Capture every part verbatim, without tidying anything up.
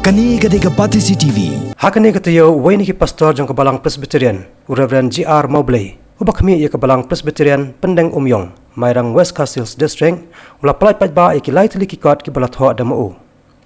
Kane ka dei ka Batesi T V. Ha kane ka taïew, uwei na ki pastor jong ka Balang Presbyterian, u Reverend G R Mawblei, uba khmih ïa ka Balang Presbyterian Pyndengumiong, Mairang, West Khasi Hills District, u la pyllait paidbah ïa ki lai tylli ki kot kiba la thoh da ma u.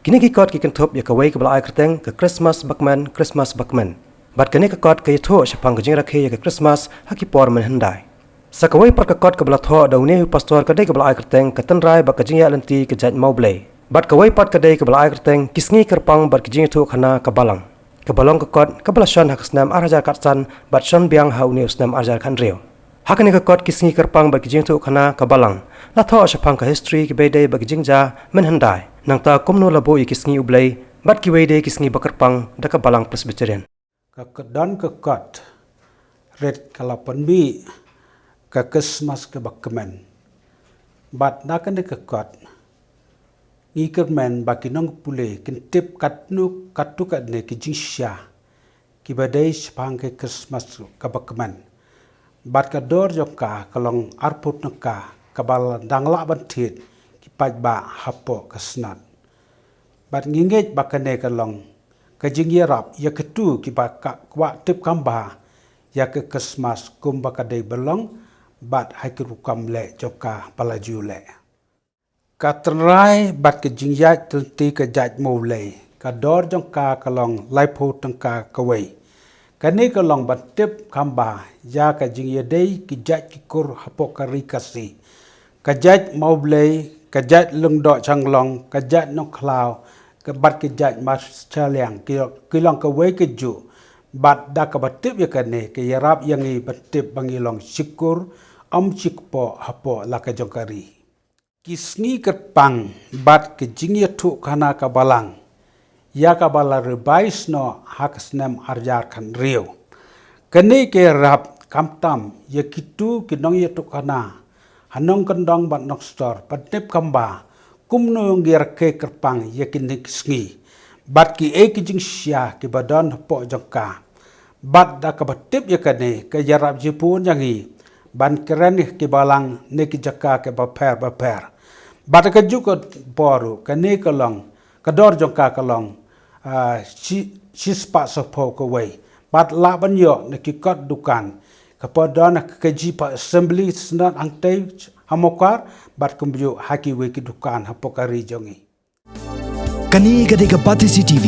Kine ki kot ki kynthup ïa kawei kaba la ai kyrteng ka Christmas Bakmen, Christmas Bakmen. Bad kane ka kot ka ïathuh shaphang ka jingrakhe ïa ka Christmas ha ki por mynhyndai. Sa kawei pat ka kot kaba la thoh da une u pastor ka dei kaba la ai kyrteng ka tynrai bad ka jingïaid lynti ka jait Mawblei. Bad kawei pat ka dei kaba la ai kyrteng ki sngi kyrpang bad ki jingïathuhkhana ka Balang. Kaba long ka kot kaba la shon ha ka snem ar hajar khatsan bad shon biang ha une u snem ar hajar khathynriew. Ha kane ka kot ki sngi kyrpang bad ki jingïathuhkhana ka Balang, la thoh shaphang ka history kiba ïadei bad ki jingjia mynhyndai, nangta kumno la buh ïa ki sngi U Blei bad kiwei de ki sngi ba kyrpang da ka Balang Presbyterian. Ka, ka don ka kot rit ka la pynmih ka Christmas kaba kmen. Bad na kane ka kot ngi kyrmen ba ki nongpule kin tip katno katto katne ki jingshai kiba dei shaphang ka Christmas kaba kmen. Bad ka dor jong ka ka long arphew tyngka kaba la dang lah ban thied ki paidbah hapoh ka snat. Bad ngi ngeit ba kane ka long ka jingïarap ïa kito kiba kwah tip kham bha ïa ka Christmas kumba ka dei ban long bad ha ki rukom leh jong ka ba la ju leh. Ka tynrai bad ka jingïaid lynti ka jait Mawblei, ka dor jong ka ka long laiphew tyngka kawei. Kane ka long ban tip kham bha ïa ka jingïadei ki jait ki kur hapoh ka ri Khasi. Ka jait Mawblei, ka jait Lyngdoh Shanglong, ka jait Nongkhlaw, ka bad ka jait Marshaliang, ki, ki long kawei ka juh. Bad da kaba tip ïa kane ka ïarap ïa ngi ban tip ba ngi long shi kur, ym shi kpoh hapoh la ka jong ka ri. Ki sngi kyrpang bad ka jingïathuhkhana ka Balang ïa kaba la revise noh ha ka snem ar hajar khathynriew. Kane ka ïarap khamtam ïa kito ki nongïathuhkhana ha nongkyndong bad nongstor ban tip kham bha kumno ngi rakhe kyrpang ïa kine ki sngi bad kiei ki jingshai kiba don hapoh jong ka. Bad da kaba tip ïa kane ka ïarap shibun ïa ngi ban kren ïa ki Balang na ki jaka kiba pher ba pher. Bad ka juh ka por ruh kane ka long, ka dor jong ka ka long, ah, shi, shispah saphew kawei. Bad lah ban ïoh na ki kot dukan, ka por don na ka K G pa Assembly Synod hangtei ha Mawkar, bad kumjuh ha kiwei ki dukan hapoh ka ri jong ngi. Kane ka dei ka Batesi T V.